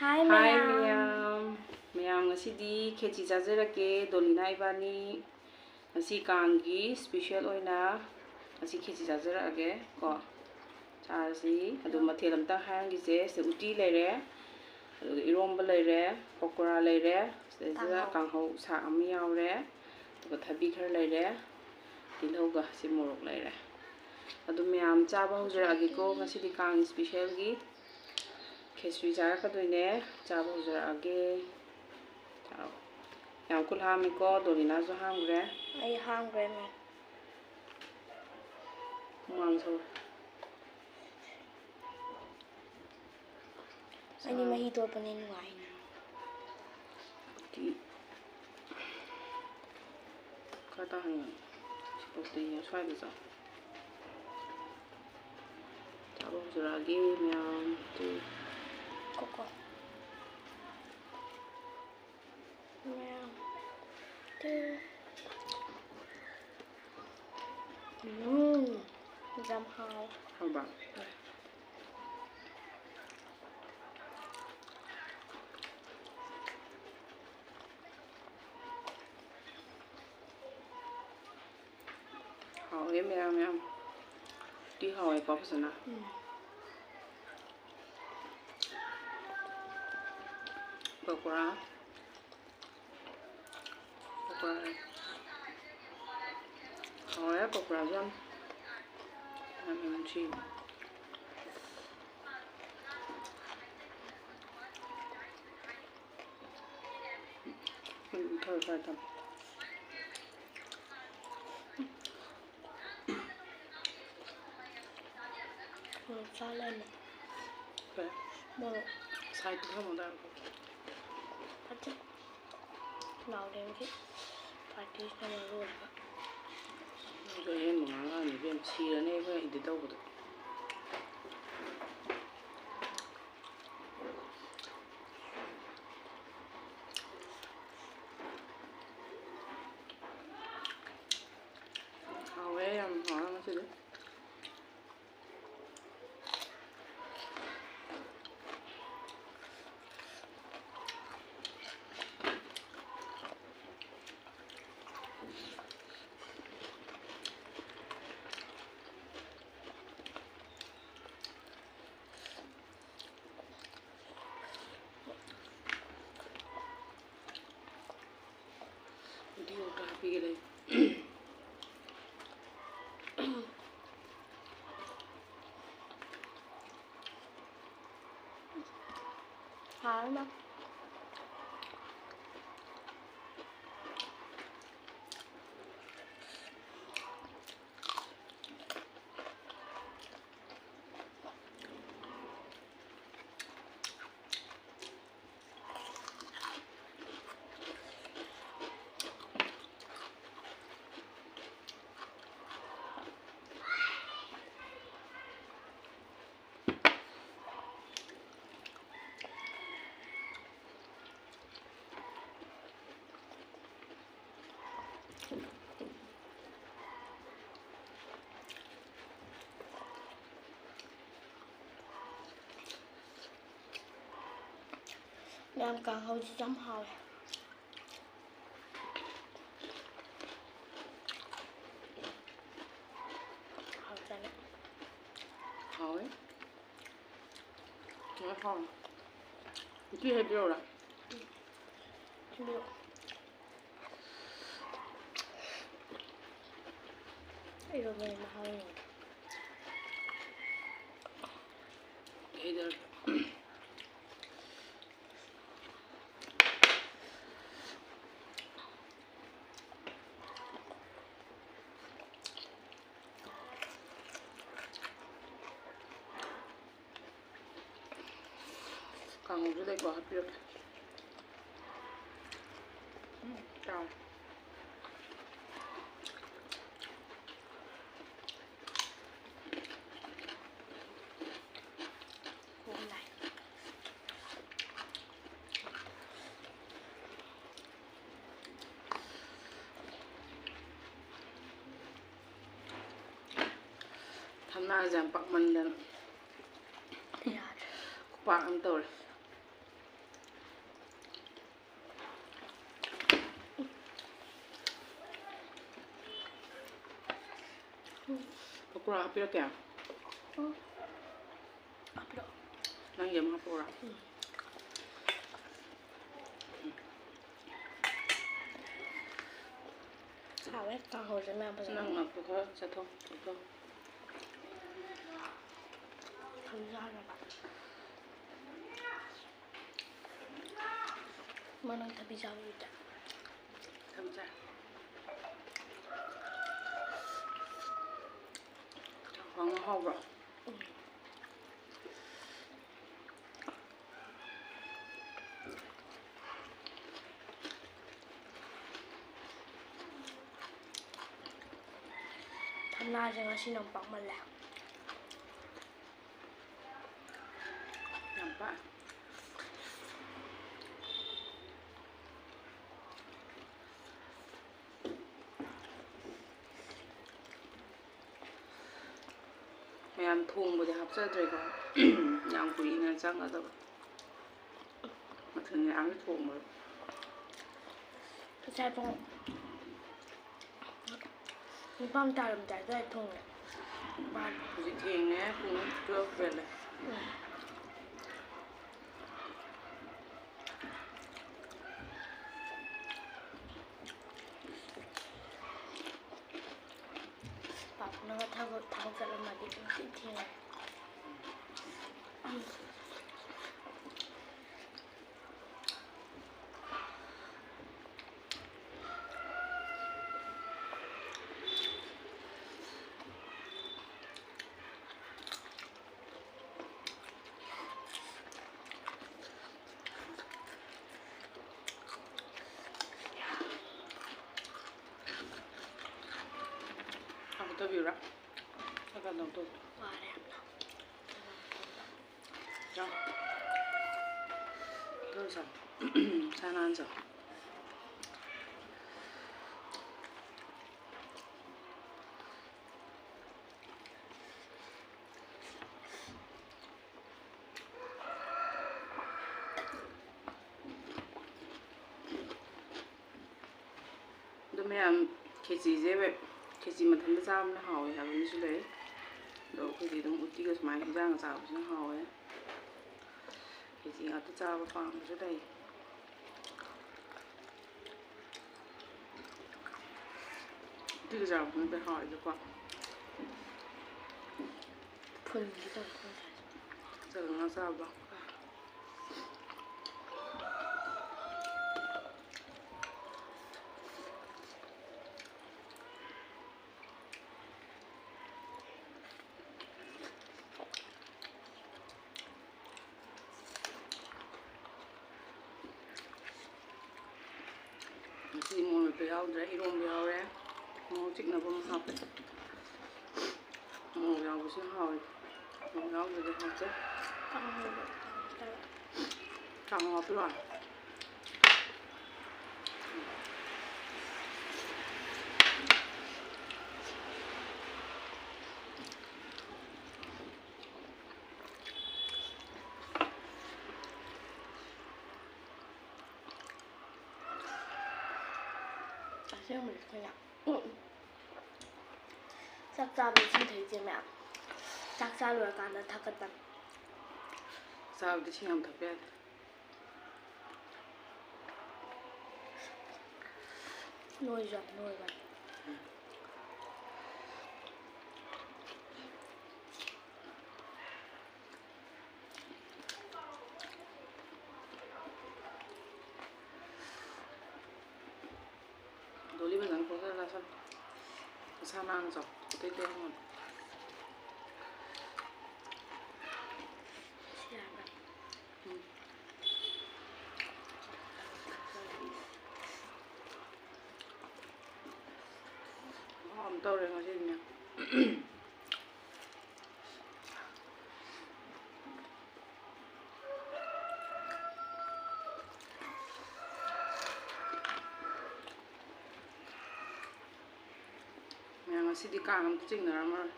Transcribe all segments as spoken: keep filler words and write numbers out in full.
ꯍꯥꯏ ꯃꯌꯥꯝ꯫ ꯃꯌꯥꯝ꯫ ꯃꯌꯥꯝ, ꯉꯁꯤꯗꯤ ꯈꯦꯆꯤ ꯆꯥꯖꯔꯛꯀꯦ꯫ ꯗꯣꯂꯤꯅꯥ ꯏꯕꯥꯅꯤ ꯉꯁꯤ ꯀꯥꯡꯒꯤ special ꯑꯣꯏꯅ ꯉꯁꯤ ꯈꯦꯆꯤ ꯆꯥꯖꯔꯛꯑꯒꯦ ꯀꯣ꯫ ꯆꯥꯔꯁꯤ꯫ ꯑꯗꯨ ꯃꯊꯦꯜ ꯑꯝꯇꯪ ꯍꯥꯏꯔꯝꯈꯤꯁꯦ꯫ ꯁꯤꯗ ꯎꯇꯤ ꯂꯩꯔꯦ, ꯑꯗꯨꯒ ꯏꯔꯣꯝꯕ ꯂꯩꯔꯦ, ꯄꯀꯣꯔꯥ ꯂꯩꯔꯦ, ꯁꯤꯗꯩꯁꯤꯗ ꯀꯥꯡꯍꯧ꯫ ꯀꯥꯡꯍꯧ ꯁꯥꯛ ꯑꯃ ꯌꯥꯎꯔꯦ, ꯑꯗꯨꯒ ꯊꯕꯤ ꯈꯔ ꯂꯩꯔꯦ, ꯇꯤꯜꯍꯧꯒ ꯁꯤ ꯃꯣꯔꯣꯛ ꯂꯩꯔꯦ꯫ ꯑꯗꯨ ꯃꯌꯥꯝ ꯆꯥꯕ ꯍꯧꯖꯔꯛꯑꯒꯦꯀꯣ꯫ ꯉꯁꯤꯗꯤ ꯀꯥꯡ specialꯒꯤ ꯈꯦꯆ꯭ꯔꯤ ꯆꯥꯔꯛꯀꯗꯣꯏꯅꯦ꯫ ꯆꯥꯕ ꯍꯧꯖꯔꯛꯑꯒꯦ꯫ ꯆꯥꯔꯣ꯫ ꯌꯥꯝ ꯈꯨꯠ ꯍꯥꯝꯃꯤꯀꯣ꯫ ꯗꯣꯂꯤꯅꯥꯁꯨ ꯍꯥꯝꯈ꯭ꯔꯦ꯫ ꯑꯩ ꯍꯥꯝꯈ꯭ꯔꯦ, ꯃꯦꯝ꯫ ꯍꯨꯃꯥꯡ ꯁꯧꯔꯦ꯫ ꯑꯩꯗꯤ ꯃꯍꯤ ꯇꯣꯠꯄꯅ ꯅꯨꯡꯉꯥꯏ꯫ ꯎꯇꯤ ꯈꯔ ꯇꯥꯍꯟꯒꯅꯤ꯫ ꯁꯤ ꯄꯣꯛꯇ ꯌꯦꯡꯉꯨ, ꯁ꯭ꯋꯥꯏꯗ ꯆꯥꯎ꯫ ꯆꯥꯕ ꯍꯧꯖꯔꯛꯑꯒꯦ ꯃꯌꯥꯝ꯫ ꯇꯨ꯫ ꯀꯣ, ꯀꯣ꯫ ꯃꯌꯥꯝ꯫ ꯇꯨ꯫ ꯎꯝ, ꯌꯥꯝ ꯍꯥꯎ꯫ ꯍꯥꯎꯕ? ꯍꯥꯎꯋꯦ ꯃꯌꯥꯝ, ꯃꯌꯥꯝ꯫ ꯎꯇꯤ ꯍꯥꯎꯋꯦꯀꯣ ꯐꯖꯅ꯫ ꯎꯝ꯫ ꯄꯀꯣꯔꯥ꯫ ꯄꯀꯣꯔꯥ꯫ ꯍꯥꯎꯋꯦ ꯄꯀꯣꯔꯥꯁꯨ ꯌꯥꯝ꯫ ꯌꯥꯝ ꯅꯨꯡꯁꯤ꯫ ꯎꯝ, ꯈꯔ ꯈꯔ ꯊꯝ꯫ ꯃꯣꯔꯣꯛ ꯆꯥ ꯂꯩꯔꯝꯃꯦ꯫ ꯀꯩ? ꯃꯣꯔꯣꯛ꯫ Sideꯇ ꯊꯝꯃꯣ ꯗꯥꯏꯔꯦꯛ꯫ ꯑꯠꯆꯥ꯫ ꯂꯥꯎꯔꯦ ꯍꯧꯖꯤꯛ꯫ Partyꯁꯤꯅ ꯃꯔꯣꯜ ꯑꯃ꯫ ꯅꯪꯁꯨ ꯑꯍꯦꯟꯕ ꯉꯥꯡꯉꯛꯑꯅꯤ ꯏꯕꯦꯝ, ꯁꯤꯔꯅꯤ ꯑꯩꯈꯣꯏ edit ꯇꯧꯕꯗ꯫ ꯍꯥꯎꯋꯦ, ꯌꯥꯝ ꯍꯥꯎꯋꯦ ꯉꯁꯤꯗꯤ꯫ ꯍꯥꯎꯔꯅꯤ꯫ ꯃꯌꯥꯝ, ꯀꯥꯡꯍꯧꯁꯤꯁꯨ ꯌꯥꯝ ꯍꯥꯎꯋꯦ꯫ ꯍꯥꯎꯖꯥꯠꯅꯤ꯫ ꯍꯥꯎꯋꯦ꯫ ꯂꯣꯏ ꯍꯥꯎꯋꯦ꯫ ꯎꯇꯤ ꯍꯩꯕꯤꯔꯛꯎꯔꯥ? ꯍꯩꯕꯤꯔꯛꯑꯣ꯫ ꯏꯔꯣꯟꯕꯒꯤ ꯃꯍꯥꯎ ꯌꯦꯡꯉꯣ꯫ ꯍꯩꯗꯔꯒꯦ꯫ ꯀꯥꯡꯍꯧꯁꯨ ꯂꯩꯀꯣ, ꯍꯥꯞꯄꯤꯔꯛꯀꯦ꯫ ꯎꯝ, ꯆꯥꯎ꯫ ꯊꯝꯅꯥꯁꯦ ꯌꯥꯝ ꯄꯥꯛꯃꯟꯗꯅ ꯌꯥꯗ꯭ꯔꯦ꯫ ꯈꯨꯄꯥꯛ ꯑꯃ ꯇꯧꯔꯦ꯫ ꯄꯀꯣꯔꯥ ꯍꯥꯞꯄꯤꯔꯛꯀꯦ? ꯎꯝ꯫ ꯍꯥꯞꯄꯤꯔꯛꯑꯣ꯫ ꯅꯪꯒꯤ ꯑꯃ ꯍꯥꯞꯄꯛꯎꯔꯥ? ꯎꯝ꯫ ꯍꯥꯎꯋꯦ ꯀꯥꯡꯍꯧꯁꯦ ꯃꯌꯥꯝ ꯐꯖꯅ꯫ ꯅꯪ ꯉꯥꯛꯇ ꯈꯔ ꯆꯥꯊꯣꯛ, ꯆꯥꯊꯣꯛ꯫ ꯊꯝꯖꯥꯔꯕ꯫ ꯃꯅꯨꯡ ꯊꯕꯤ ꯆꯥꯕꯗꯨꯗ꯫ ꯊꯕꯤ ꯆꯥꯏ꯫ ꯆꯝꯊꯣꯡ ꯍꯥꯎꯕ꯭ꯔꯣ? ꯎꯝ꯫ ꯊꯝꯅꯥꯁꯦ ꯉꯁꯤꯅ ꯄꯥꯛꯃꯜꯂꯦ꯫ ꯌꯥꯝ ꯄꯥꯛꯑꯦ꯫ ꯃꯌꯥꯝ ꯊꯣꯡꯕꯗꯤ ꯍꯥꯞꯆꯗ꯭ꯔꯦꯀꯣ꯫ ꯌꯥꯝ ꯀꯨꯏꯅ ꯆꯪꯒꯗꯕ ꯃꯊꯦꯜ ꯃꯌꯥꯝ ꯊꯣꯡꯕꯗ꯫ ꯉꯁꯥꯏ ꯄꯨꯡ ꯅꯤꯄꯥꯟ ꯇꯥꯔꯝꯗꯥꯏ ꯑꯗꯨꯋꯥꯏ ꯊꯣꯡꯉꯦ꯫ ꯍꯧꯖꯤꯛ ꯊꯦꯡꯉꯦ, ꯄꯨꯡ twelve ꯍꯦꯜꯂꯦ꯫ ꯎꯝ꯫ ꯄꯥꯕꯨꯡꯅꯒ ꯊꯕꯛ, ꯊꯕꯛ ꯆꯠꯂꯝꯃꯗꯤ ꯄꯨꯡꯊꯦꯡ ꯊꯦꯡꯉꯦ꯫ ꯍꯥꯞꯀꯗꯕꯤꯔꯥ? ꯆꯥꯛꯀ ꯂꯧꯊꯣꯛ꯫ ꯋꯥꯔꯦ ꯌꯥꯝꯅ꯫ ꯆꯥꯎ꯫ ꯆꯥꯎ, ꯆꯥꯎ꯫ ꯁꯥ ꯅꯥꯟ ꯆꯥꯎ꯫ ꯑꯗꯣ ꯃꯌꯥꯝ, ꯈꯦꯆꯤꯁꯦ, ꯈꯦꯆꯤ ꯃꯊꯟꯇ ꯆꯥꯕꯅ ꯍꯥꯎꯋꯦ ꯍꯥꯏꯕ ꯃꯤꯁꯨ ꯂꯩ꯫ ꯑꯗꯣ ꯑꯩꯈꯣꯏꯗꯤ ꯑꯗꯨꯝ ꯎꯇꯤꯒ ꯁꯨꯃꯥꯏꯅ ꯍꯤꯟꯖꯥꯡꯒ ꯆꯥꯕꯁꯤꯅ ꯍꯥꯎꯋꯦ꯫ ꯈꯦꯆꯤ ꯉꯥꯛꯇ ꯆꯥꯕ ꯄꯥꯝꯕꯁꯨ ꯂꯩ꯫ ꯎꯇꯤꯒ ꯆꯥꯕꯗꯨꯅ ꯍꯥꯎꯋꯦꯕꯀꯣ꯫ ꯐꯨꯟꯒꯦ ꯇꯧꯋꯦ꯫ ꯆꯥꯛꯀ ꯉꯥ ꯆꯥꯕꯗꯣ꯫ ꯌꯥꯎꯗ꯭ꯔꯦ, ꯏꯔꯣꯝꯕ ꯌꯥꯎꯔꯦ꯫ ꯃꯣꯔꯣꯛ ꯆꯤꯛꯅꯕ ꯑꯃ ꯍꯥꯞꯄꯦ꯫ ꯃꯣꯔꯣꯛ ꯌꯥꯎꯕꯁꯤꯅ ꯍꯥꯎꯋꯦ꯫ ꯃꯣꯔꯣꯛ ꯌꯥꯎꯗ꯭ꯔꯗꯤ ꯍꯥꯎꯇꯦ꯫ ꯀꯥꯡꯉꯧ ꯍꯥꯞꯄꯤꯔꯣ? ꯑꯁꯦꯡꯕꯗꯤ ꯑꯩꯈꯣꯏꯅ ꯆꯥꯛ ꯆꯥꯕꯗ ꯏꯁꯤꯡ ꯊꯛꯏꯁꯦ ꯃꯌꯥꯝ ꯆꯥꯛ ꯆꯥ ꯂꯣꯏꯔꯀꯥꯟꯗ ꯊꯛꯀꯗꯕꯅꯤ꯫ ꯆꯥꯕꯗꯤ ꯏꯁꯤꯡ ꯌꯥꯝ ꯊꯛꯄ ꯌꯥꯗꯦ꯫ ꯅꯣꯏꯁꯨ ꯌꯥꯝ ꯅꯣꯏꯕꯅꯤ꯫ ꯗꯣꯂꯤ ꯐꯖꯅ ꯀꯣꯠꯂꯒ ꯆꯥꯁꯜꯂꯨ꯫ ꯃꯁꯥ ꯅꯥꯟꯅ ꯆꯥꯎ꯫ ꯑꯇꯩ ꯑꯇꯩ ꯍꯪꯉꯨꯅꯨ꯫ ꯁꯤ ꯌꯥꯕ꯭ꯔꯥ? ꯎꯝ꯫ ꯃꯍꯥꯎ ꯑꯃ ꯇꯧꯔꯦ ꯉꯁꯤꯗꯤꯅꯦ꯫ ꯃꯌꯥꯝ ꯉꯁꯤꯗꯤ ꯀꯥꯡ ꯑꯝꯇ ꯆꯤꯡꯅꯔꯝꯃꯔꯣꯏ꯫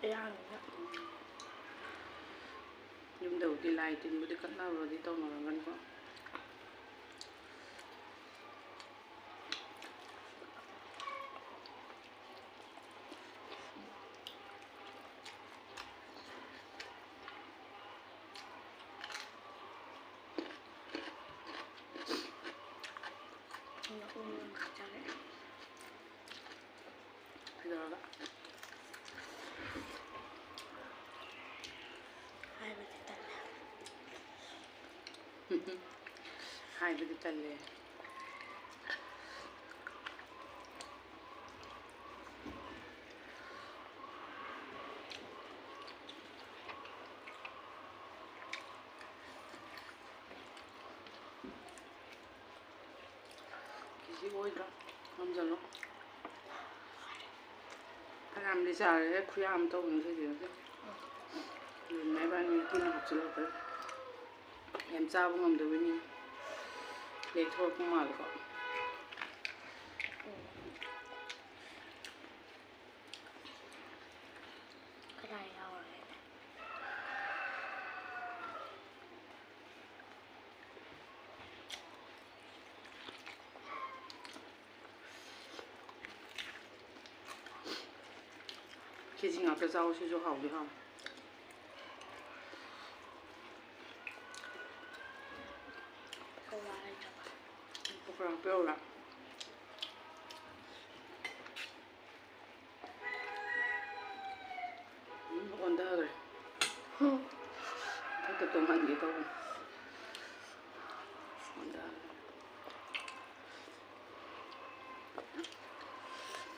ꯏꯔꯥꯡꯅꯤꯅ꯫ ꯌꯨꯝꯗꯕꯨꯗꯤ ꯂꯥꯏ ꯇꯤꯟꯕꯨꯗꯤ ꯀꯠꯅꯕꯗꯤ ꯇꯧꯅꯔꯝꯒꯅꯤꯀꯣ꯫ ꯀꯩꯗꯧꯔꯕ? ꯍꯥꯏꯕꯗꯤ ꯇꯜꯂꯦ꯫ ꯍꯥꯏꯕꯗꯤ ꯇꯜꯂꯦ꯫ ꯑꯣꯏꯗ꯭ꯔꯣ? ꯉꯝꯖꯜꯂꯣ꯫ ꯐꯅꯌꯥꯝꯗꯤ ꯆꯥꯔꯦꯍꯦ, ꯈꯨꯌꯥꯝ ꯑꯃ ꯇꯧꯕꯅꯤ ꯁꯤꯗꯤ ꯉꯁꯤ꯫ ꯑꯗꯨꯅ ꯏꯕꯥꯅꯤ ꯄꯨꯟꯅ ꯍꯥꯞꯆꯤꯜꯂꯛꯄꯗ ꯌꯥꯝ ꯆꯥꯕ ꯉꯝꯗꯕꯅꯤ꯫ ꯂꯦꯛꯊꯣꯔꯛꯄ ꯃꯥꯜꯂꯦꯀꯣ꯫ ꯈꯔ ꯌꯥꯎꯔꯦ꯫ ꯀꯦꯖꯤ ꯉꯥꯛꯇ ꯆꯥꯎ, ꯁꯤꯁꯨ ꯍꯥꯎꯗꯤ ꯍꯥꯎ꯫ ꯄꯀꯧꯔꯥ ꯍꯥꯞꯄꯤꯔꯛꯎꯔꯥ? ꯎꯝ, ꯑꯣꯟꯊꯈ꯭ꯔꯦ꯫ ꯃꯊꯛꯇ ꯇꯣꯡꯍꯟꯒꯦ ꯇꯧꯕꯅꯤ꯫ ꯑꯣꯟꯊꯈ꯭ꯔꯦ꯫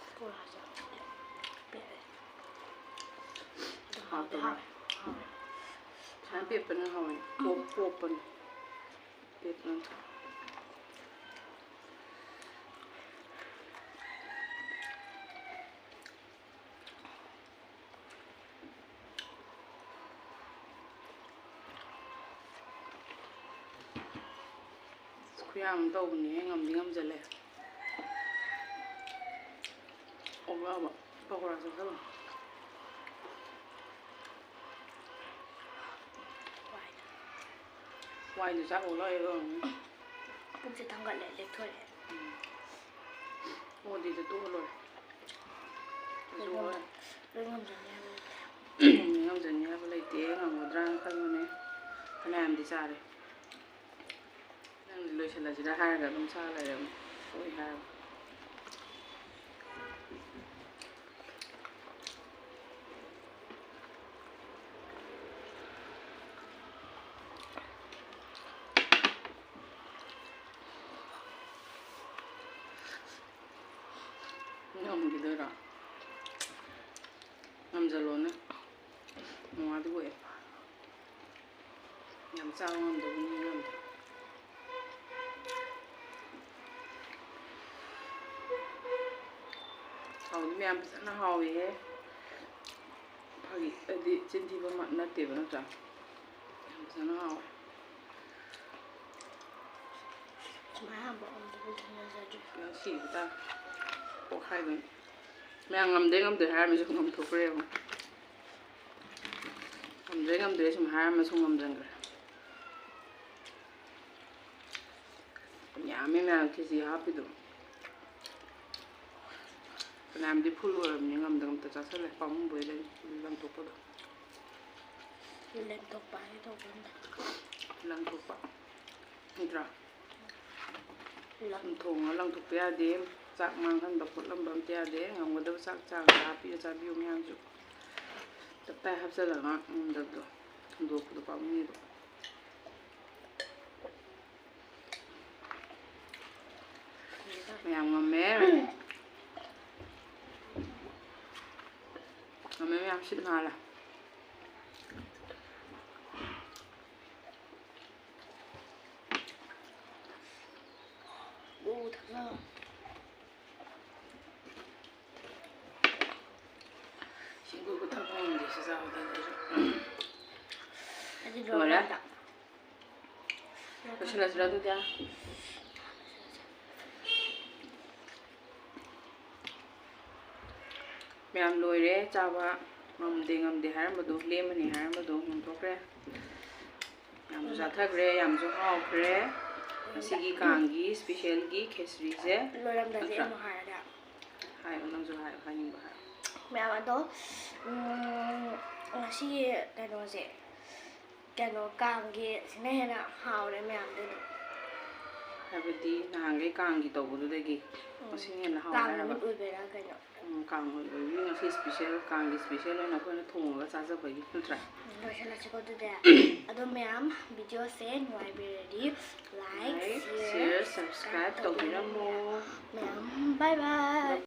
ꯄꯀꯧꯔꯥꯁꯦ ꯄꯦꯠꯂꯦ꯫ ꯑꯗꯨꯝ ꯍꯥꯎꯗꯤ ꯍꯥꯎꯇꯕ꯭ꯔꯥ? ꯍꯥꯎꯋꯦ꯫ ꯍꯥꯎꯋꯦ꯫ ꯁꯨꯃꯥꯏꯅ ꯄꯦꯠꯄꯅ ꯍꯥꯎꯋꯦ꯫ ꯄꯣꯞ-, ꯄꯣꯞꯄꯅꯤ꯫ ꯄꯦꯠꯄꯅ꯫ ꯑꯁ, ꯈꯨꯌꯥꯝ ꯑꯃ ꯇꯧꯕꯅꯦꯍꯦ, ꯉꯝꯗꯤ ꯉꯝꯖꯜꯂꯦ꯫ ꯑꯣꯛꯂꯛꯑꯕ ꯄꯀꯧꯔꯥ ꯆꯥꯁꯜꯂꯣ꯫ ꯋꯥꯏꯗꯨ ꯆꯥꯛ ꯑꯣꯛꯂꯛꯏꯔꯣ? ꯄꯨꯛꯁꯦ ꯊꯥꯡꯒꯠꯂꯦ, ꯂꯦꯛꯊꯣꯔꯛꯑꯦ꯫ ꯎꯝ꯫ ꯑꯣꯗꯤꯗ ꯇꯣꯛꯑ ꯂꯣꯏꯔꯦ꯫ ꯂꯣꯏ ꯉꯝꯖ-, ꯂꯣꯏ ꯉꯝꯖꯅꯤ ꯍꯥꯏꯕ ꯂꯩꯇꯦ꯫ ꯉꯝꯖꯅꯤ ꯍꯥꯏꯕ ꯂꯩꯇꯦ, ꯉꯝꯒꯗ꯭ꯔꯥꯅ ꯈꯟꯕꯅꯦ꯫ ꯐꯅꯌꯥꯝꯗꯤ ꯆꯥꯔꯦ꯫ ꯅꯪꯗꯤ ꯂꯣꯏꯁꯤꯜꯂꯁꯤꯔ ꯍꯥꯏꯔꯒ ꯑꯗꯨꯝ ꯆꯥ ꯂꯩꯔꯝꯃꯦ꯫ ꯁꯣꯏ ꯍꯥꯏꯔꯒ꯫ ꯉꯝꯈꯤꯗꯣꯏꯔꯣ? ꯉꯝꯖꯜꯂꯣꯅꯦ꯫ ꯃꯃꯥꯗꯤ ꯑꯣꯛꯑꯦ꯫ ꯌꯥꯝ ꯆꯥꯕ ꯉꯝꯗꯕ ꯃꯤ ꯉꯝꯗꯦ꯫ ꯌꯥꯝ ꯐꯖꯅ ꯍꯥꯎꯋꯦꯍꯦ꯫ ꯐꯥꯒꯤ, ꯍꯥꯏꯗꯤ ꯆꯤꯟ ꯊꯤꯕꯃꯛ ꯅꯠꯇꯦꯕ, ꯅꯠꯇ꯭ꯔꯥ? ꯌꯥꯝ ꯐꯖꯅ ꯍꯥꯎꯋꯦ꯫ ꯁꯨꯃꯥꯏꯅ ꯍꯥꯟꯕ ꯑꯝꯇꯕꯨ ꯊꯦꯡꯅꯖꯗ꯭ꯔꯤ꯫ ꯅꯪ ꯁꯤꯕ ꯇꯥꯔꯦ꯫ ꯄꯣꯛꯈꯥꯏꯗꯣꯏꯅꯤ꯫ ꯃꯌꯥꯝ ꯉꯝꯗꯦ ꯉꯝꯗꯦ ꯍꯥꯏꯔꯝꯃꯤꯁꯦ ꯉꯝꯊꯣꯛꯈ꯭ꯔꯦ ꯌꯦꯡꯉꯣ꯫ ꯉꯝꯗ꯭ꯔꯦ ꯉꯝꯗ꯭ꯔꯦ ꯁꯨꯝ ꯍꯥꯏꯔꯝꯃ ꯁꯨꯝ ꯉꯝꯁꯤꯟꯈ꯭ꯔꯦ꯫ ꯌꯥꯝꯃꯦ ꯃꯌꯥꯝ ꯀꯦ ꯖꯤ ꯍꯥꯞꯄꯤꯗꯣ꯫ ꯐꯅꯌꯥꯝꯗꯤ ꯐꯨꯜ ꯑꯣꯏꯔꯕꯅꯤ, ꯉꯝꯗ ꯉꯝꯗ ꯆꯥꯁꯜꯂꯦ꯫ ꯄꯥꯝꯃꯨꯕꯩ ꯂꯩ-, ꯂꯪꯊꯣꯛꯄꯗꯣ꯫ ꯂꯪꯊꯣꯛꯄ ꯍꯥꯏꯒꯦ ꯇꯧꯕꯅꯤꯗ꯫ ꯂꯪꯊꯣꯛꯄ꯫ ꯅꯠꯇ꯭ꯔꯥ? ꯂꯪ- ꯁꯨꯝ ꯊꯣꯡꯉ ꯂꯪꯊꯣꯛꯄ ꯌꯥꯗꯦ꯫ ꯆꯥꯛ ꯃꯥꯡꯍꯟꯕ ꯈꯣꯠꯂꯝꯕ ꯑꯝꯇ ꯌꯥꯗꯦ꯫ ꯉꯝꯒꯗꯕ ꯆꯥꯛ ꯆꯥꯡꯗ ꯍꯥꯞꯄꯤꯔ ꯆꯥꯕꯤꯌꯨ ꯃꯌꯥꯝꯁꯨ꯫ ꯇꯞꯇꯥꯏ ꯍꯥꯞꯆꯜꯂꯒ ꯉꯝꯗꯕꯗꯣ ꯍꯨꯟꯗꯣꯛꯄꯗꯣ ꯄꯥꯝꯃꯨꯏꯌꯦꯕ꯫ ꯃꯌꯥꯝ ꯉꯝꯃꯦ꯫ ꯉꯝꯃꯦ ꯃꯌꯥꯝ, ꯁꯤꯠ ꯅꯥꯜꯂꯦ꯫ ꯎ, ꯊꯛꯅ꯫ ꯁꯤꯡꯖꯨ ꯊꯛꯄ ꯉꯝꯗꯦ, ꯁꯤ ꯆꯥꯕꯗ ꯑꯩꯁꯨ꯫ ꯑꯩꯗꯤ ꯂꯣꯏꯔꯦ꯫ ꯂꯣꯏꯔꯦ꯫ ꯂꯣꯏꯁꯤꯜꯂꯁꯤꯔ ꯑꯗꯨꯗꯤ? ꯃꯌꯥꯝ ꯂꯣꯏꯔꯦ ꯆꯥꯕ꯫ ꯉꯝꯗꯦ ꯉꯝꯗꯦ ꯍꯥꯏꯔꯝꯕꯗꯣ, ꯂꯦꯝꯃꯅꯤ ꯍꯥꯏꯔꯝꯕꯗꯣ ꯉꯝꯊꯣꯛꯈ꯭ꯔꯦ꯫ ꯌꯥꯝꯁꯨ ꯆꯥꯊꯈ꯭ꯔꯦ, ꯌꯥꯝꯁꯨ ꯍꯥꯎꯈ꯭ꯔꯦ꯫ ꯉꯁꯤꯒꯤ ꯀꯥꯡꯒꯤ ꯏꯁꯄꯤꯁꯦꯜꯒꯤ ꯈꯦꯆ꯭ꯔꯤꯁꯦ꯫ ꯂꯣꯏꯔꯝꯗꯥꯏꯗ ꯅꯠꯇ꯭ꯔꯥ? ꯑꯩ ꯑꯃꯨꯛ ꯍꯥꯏꯔꯒꯦ꯫ ꯍꯥꯏꯌꯣ, ꯅꯪꯁꯨ ꯍꯥꯏꯌꯣ, ꯍꯥꯏꯅꯤꯡꯕ ꯍꯥꯏꯌꯣ꯫ ꯃꯌꯥꯝ ꯑꯗꯣ, ꯎꯝ, ꯉꯁꯤꯒꯤ ꯀꯩꯅꯣꯁꯦ, ꯀꯩꯅꯣ, ꯀꯥꯡꯒꯤ ꯁꯤꯅ ꯍꯦꯟꯅ ꯍꯥꯎꯔꯦ ꯃꯌꯥꯝꯗꯒꯤ꯫ ꯍꯥꯏꯕꯗꯤ ꯅꯍꯥꯟꯈꯩ ꯀꯥꯡꯒꯤ ꯇꯧꯕꯗꯨꯗꯒꯤ ꯎꯝ, ꯉꯁꯤꯅ ꯍꯦꯟꯅ ꯍꯥꯎꯔꯦ ꯀꯥꯡ ꯍꯥꯏꯔꯕ? ꯅꯨꯃꯤꯠ ꯑꯣꯏꯕꯩꯔꯥ ꯀꯩꯅꯣ? ꯎꯝ, ꯀꯥꯡ ꯑꯣꯏꯕꯒꯤ ꯉꯁꯤ ꯏꯁꯄꯤꯁꯦꯜ, ꯀꯥꯡꯒꯤ ꯏꯁꯄꯤꯁꯦꯜ ꯑꯣꯏꯅ ꯑꯩꯈꯣꯏꯅ ꯊꯣꯡꯉꯒ ꯆꯥꯖꯕꯒꯤ, ꯅꯠꯇ꯭ꯔꯥ? ꯎꯝ, ꯂꯣꯏꯁꯤꯜꯂꯁꯤꯀꯣ ꯑꯗꯨꯗꯤ꯫ ꯑꯗꯣ ꯃꯌꯥꯝ, ꯚꯤꯗꯤꯑꯣꯁꯦ ꯅꯨꯡꯉꯥꯏꯕꯤꯔꯗꯤ like, like, share, share, subscribe subscribe ꯇꯧꯕꯤꯔꯝꯃꯣ꯫ ꯇꯧꯕꯤꯔꯝꯃꯣ ꯃꯌꯥꯝ꯫ ꯃꯌꯥꯝ, bye bye꯫